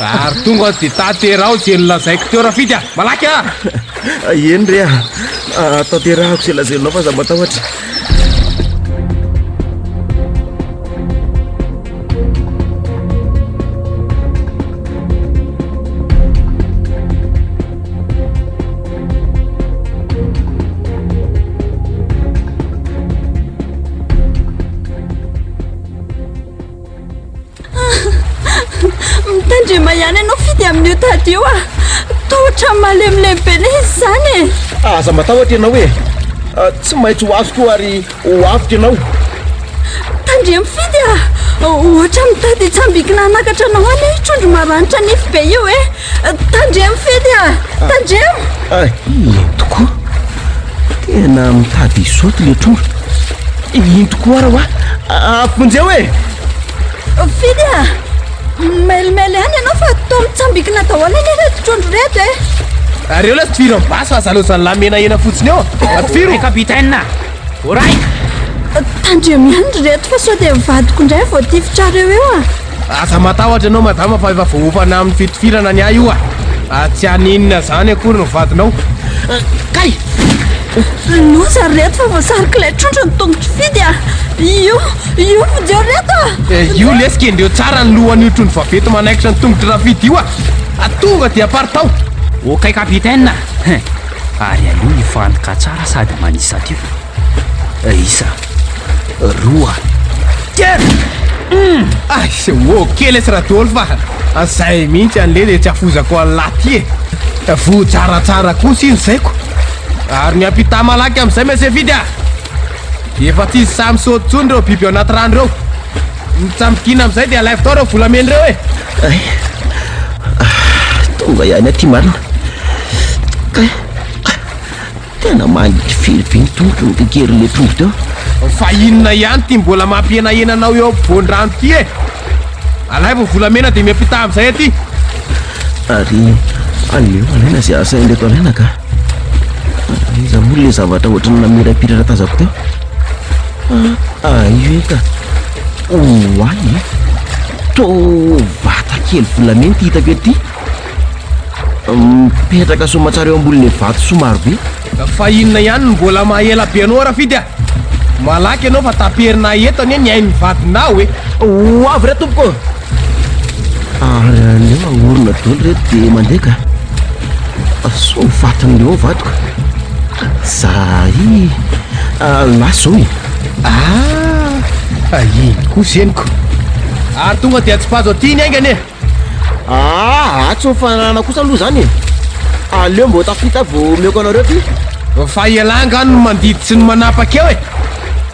Ary tonga dia tanteraho izay nolazaiko teo Rafidy a! Malaky a! Eny re a! Tanterahako izay lazainao fa aza matahotra. Mitandrema ihany ianao Fidy amin'io tady io ah! Toa ohatran'ny malemilemy be ilay izy izany e! Aza matahotra ianao e! Tsy maintsy ho azoko ary ho avotra ianao. Tandremo Fidy a! Ohatran'ny mitady hitsambikina hanakatra anao any io trondro maranitra nify be io e! Tandremo Fidy a! Tandremo! Iny tokoa! Tena mitady hisaoty ilay trondro. Iny tokoa ara hoa! Vonjeo e! Fidy a! Mailomailo ihany ianao fa toa mitsambikina daholo anie ireto trondro ireto e! Areo lesy tifiro ny basy fa aza aleozan'lah menahena fotsiny eo a! Tifiro! Ry capitaine! Voaray! Tandremo ihany ry reto fa sao dia ny vadiko indray voatifitrareo eo a! Aza matahotra ianao madama fa efa voaofana amin'ny fitifirana ny ahy io a! Tsy haninona izany akory ny vadinao. Kay! Loza ry reto fa voasarik'ilay trondro ny tongotr'i Fidy a! Io, io vonjeo ry reto a! Io lesy kendreo tsara ny lohan'io trondro vaventy manaikitra ny tongotr'i Rafidy io a! Tonga dia aparitao! Okay capitaine a! Ary aleo hifantoka tsara sady manisa teo. Isa, roa, telo! Hum! Ay, ok lesy Radolf a! Zay mihitsy an'le dia tsy afozako an'lah ty e! Voa tsaratsara kosa iny zaiko! Ary miampità malaky amin'izay Monsieur Fidy a! Efa tsisy sahy misaoty intsony ireo biby ao anaty rano ireo! Mitsambikina amin'izay dia alaivo tao ireo volamena ireo e! Ay, tonga ihany aty marina. Kay, tena mangirifiry be ny tongotro nikekerin'ilay trondro teo. Fa inona ihany ity mbola mampihenahena anao eo ampovoan-drano ity e? Alaivo ny volamena dia miampità amin'izay aty. Ary aleo alaina izay asain'ireto alaina ka. Aiza moa ilay zavatra ohatran'ny namirapiratra tazako teo? Ah, io e ka. Oay e. Toa vata kely volamena ity hitako eto ity. Mipetraka soamatsara eo ambonin'ilay vatosoa marobe. Fa inona ihany no mbola maha ela be anao Rafidy a? Malaky ianao fa taperina eto anie ny ain'ny vadinao e! Ho avy re tompoko ô! Ary aleo ahorona daholo ireto dia mandeha ka! Sao ho fatin'ireo ao vadiko. Zay! Lasa izao e! Ah! Iny kosa henoko. Ary tonga dia atsipazo aty ny aingana e! Aa tsy mifanarahana kosa aloha zany e! Aleo mbô tafita vao omeko anareo ty. Fa ialahy angaha no mandidy sy ny manapaka eo e!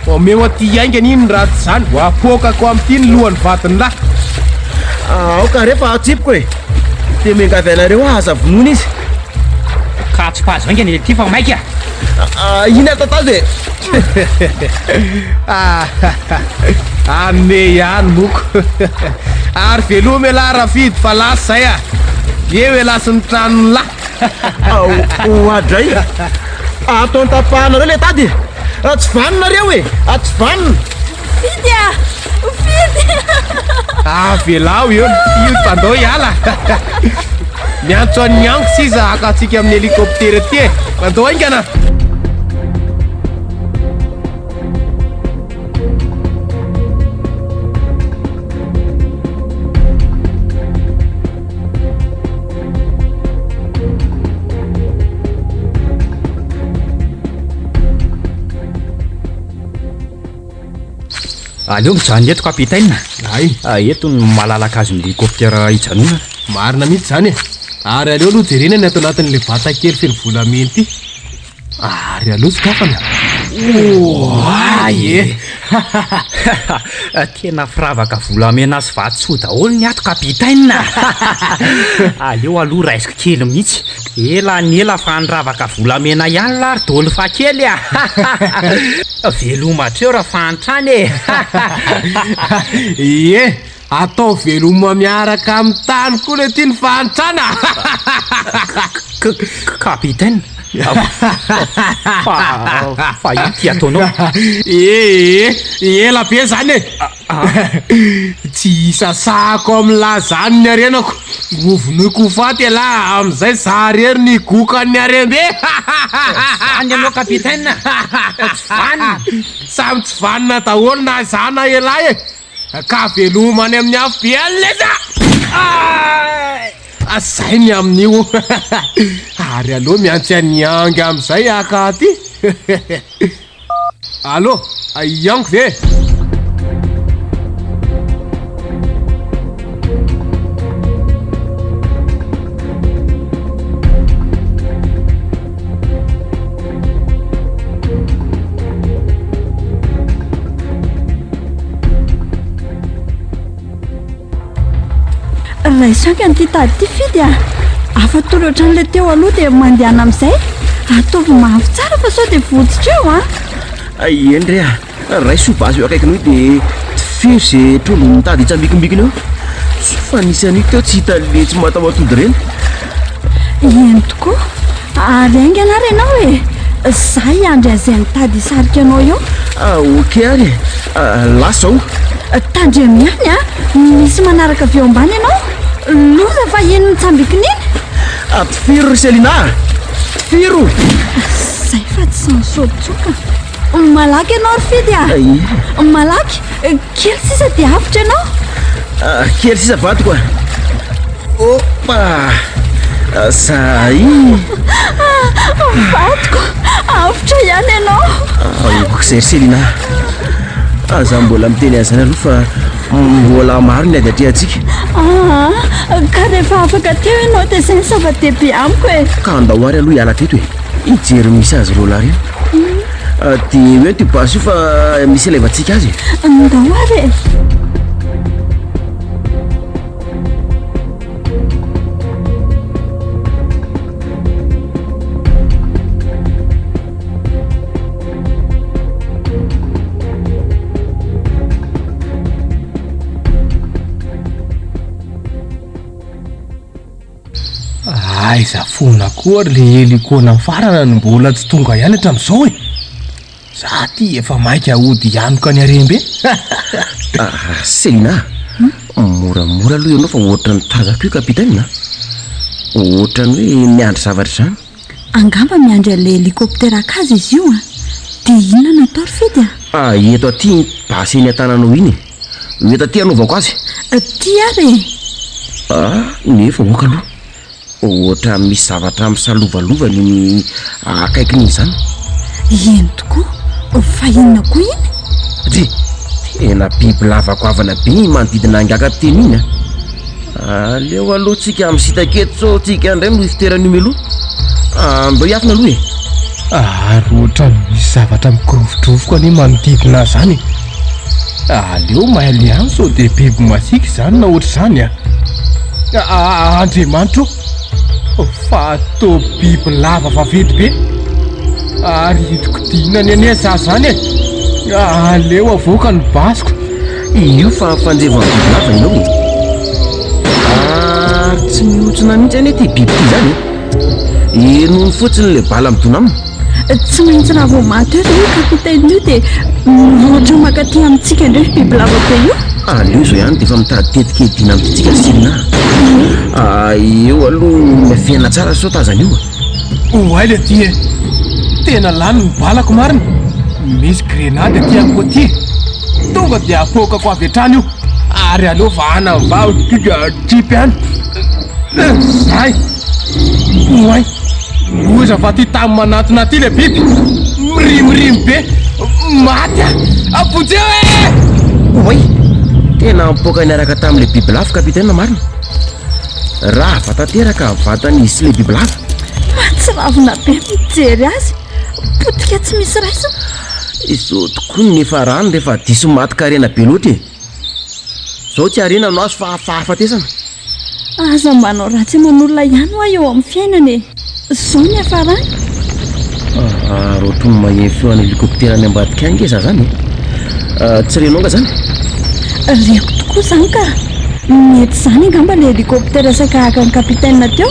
Omeo aty haingana iny raha tsy izany ho apoakako amin'ity ny lohan'ny vadin'lah. Aoka re fa atsipiko e! Dia miangavy anareo aho aza vonoina izy. Ka atsipazo haingana ity fa maika. Iny ary tatazo e! Ame ihany moko. Ary veloma elah Rafidy fa lasa zay a! Eo elah sy ny tranon'lah. Oadray! Ato an-tapahanareo ilay tady e! Tsy vanona nareo e! Tsy vanona! Fidy a! Fidy! Avelao eo ny io fa ndao hiala. Miantso an'i Anko sisa haka antsika amin'ny hélicoptère aty e! Andao haingana! Aleo mijanona eto capitaine. Ay. Ah, eto no malalaka azon'ny hélicoptère hijanonana. Marina mihitsy izany e. Ary aleo aloha jerena ny ato anatin'ilay vata kely feno volamena ity. Ary aleo sokafana. Oay e! Tena firavaka volamena sy vatosoa daholo ny ato capitaine. Aleo aloha raisiko kely mihitsy. Ela ny ela fa niravaka volamena ihany lah ry Dolpha kely a! Veloma hatreo rafahantrana e! Ie, atao veloma miaraka amin'ny tany koa le ty ny fahantrana! Capitaine, fa fa ino ty ataonao? Ee, ela be zany e! Tsy hisasahako amin'lah zany ny harenako, hovonoiko ho faty elah amin'izay za rery no higoka ny harem-be! Vanona ianao capitaine, tsy vanona! Samy tsy vanona daholo na izaho na elah e! Ka veloma any amin'ny afobe any lesy a! Zay ny amin'io! Ary aleo miantsy an'i Yang amin'izay haka aty! Allô, Yang ve? Raiso haingana ity tady ity Fidy a! Afatory ohatran'ilay teo aloha dia mandehana amin'izay. Ataovy mafy tsara fa sao dia votsotra eo an! Eny re a! Raiso io basy eo akaikinao io dia tifiro izay trondro mitady hitsambikimbikina eo. Soa fa nisy an'io teo tsy hitan'ilay tsy mataho-tody ireny. Eny tokoa. Ary haingana ary ianao e! Za hiandry an'izay mitady hisarika anao eo. Ah, ok ary e! Lasa aho. Tandremo ihany a! Misy manaraka avy eo ambany ianao. Loza fa iny mitsambikina iny. Tifiro ry Selina a! Tifiro! Zay fa tsy sahy misaotsoka. Malaky ianao ry Fidy a! Malaky! Kely sisa dia avotra ianao. Kely sisa vadiko a! Opa! Zay! Vadiko, avotra ihany ianao. Ok izay ry Selina a! Aza mbola miteny an'izany aloha fa mbola maro ny ady atrehantsika. Aa, ka rehefa afaka teo ianao dia izay no zava-dehibe amiko e! Ka andao ary aloha hiala teto e! Hijery ny misy azy roa lahy ireo. Dia hoento io basy io fa misy ilaivantsika azy e. Ndao ary e. Aiza foana koa ry le hélico nafarana no mbola tsy tonga ihany hatramin'izao e! Za ty efa maika hody hianoka ny harem-be. Ah, Selina a! Moramora aloha ianao fa ohatran'ny tazako io capitaine a! Ohatran'ny hoe miandry zavatra izany. Angamba miandry an'ilay hélicoptère haka azy izy io an! Dia inona no atao ry Fidy a? Ah, eto aty iny basy eny an-tananao iny e! Eto aty anaovako azy. Ty ary e! Ah, nefa aoka aloha. Ohatran'ny misy zavatra misalovalova iny akaikiny iny izany. Eny tokoa, fa inona koa iny? Dry! Tena bibilava goavana be iny manodidina angaka teny iny a! Aleo aloha tsika misitaka eto sao tsika indray no hifoteran'io mialoha. Andao hiafina aloha e! Ary ohatran'ny misy zavatra mikirovidrovoka anie manodidina azy izany e! Aleo mailo ihany sao dia biby masiaka izany na ohatr'izany a! Andriamanitra ô! Fa toa biby lava vaventy be! Ary hidinkodinany anie za zany e! Aleo avoaka ny basiko! Io fa fanjevo amin'ny biby lava ianao e! Ary tsy mihontsona mihitsy anie ity biby ity izany e! Henoiny fotsiny ilay bala midona aminy. Tsy maintsy raha vao maty eo izany io capitaine io dia mirohotra mankaty amintsika indray io bibilava be io. Aleo izao ihany dia efa mitady tetika hiadiana amin'ity tsika ry Selina a! Eo aloha miafena tsara sao tazana io a! Oay le ty e! Tena lany ny balako marina! Misy grenade aty amiko aty e! Tonga dia apoakako avy hatrany io ary aleo vahana ny vava tripy any! Zay! Oay! Loza fa ty tany manantona aty le biby! Mirimorimo be! Maty aho! Vonjeo e! Oay! Tena nipoaka niaraka tamin'ilay bibilava capitaine marina! Rava tanteraka ny vatan'izy sy ilay bibilava. Mahatsiravina be mijery azy, potika tsy misy raisina. Izao tokoa ny niafarany rehefa diso matin-karena be loatra e. Izao tsy harena no azo fa fahafatesana. Aza manao ratsy aman'olona ihany hoa eo amin'ny fiainana e. Izao ny hiafarany. Ary ohatran'ny maheno feo an'ny hélicoptère any ambadika any nge za zany e. Tsy renao nga zany? Reko tokoa izany ka! Mety izany angamba ilay hélicoptère saika haka ny capitaine teo.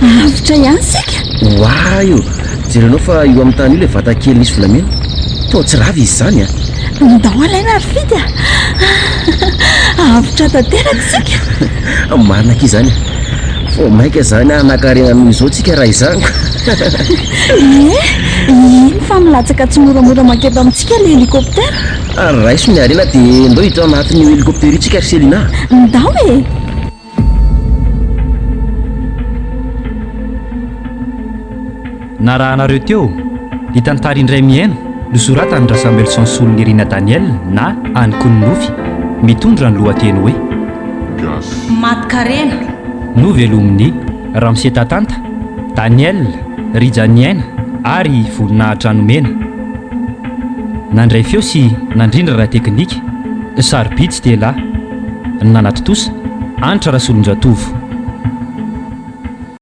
Avotra ihany isika. Oay o! Jerenao fa io amin'ny tany io ilay vata kely nisy volamena. Toa tsy rava izy izany a! Ndao alaina ry Fidy a! Avotra tanteraka isika. Marina akia izany e! Vao mainka izany hanan-karena noho izao tsika raha izany ko! Ie, iny fa milatsaka tsimoramora manketo amintsika ilay hélicoptère. Raiso ny harena dia ndao hiditra ao anatin'io hélicoptère io tsika ry Selina a! Ndao e! Narahanareo teo ny tantara indray mihaino nosoratan'i Rasamuelson Solonirina Daniel na Anikononofy mitondra ny lohateny hoe. Gasy. Matin-karena. Novelomin'i Ramose Tatanta, Daniel, Rijaniaina ary Voninahitra Nomena. Nandray feo sy nandrindra ara-teknika, Sarobidy Stella. Nanatontosa. Hanitra Rasolonjatovo.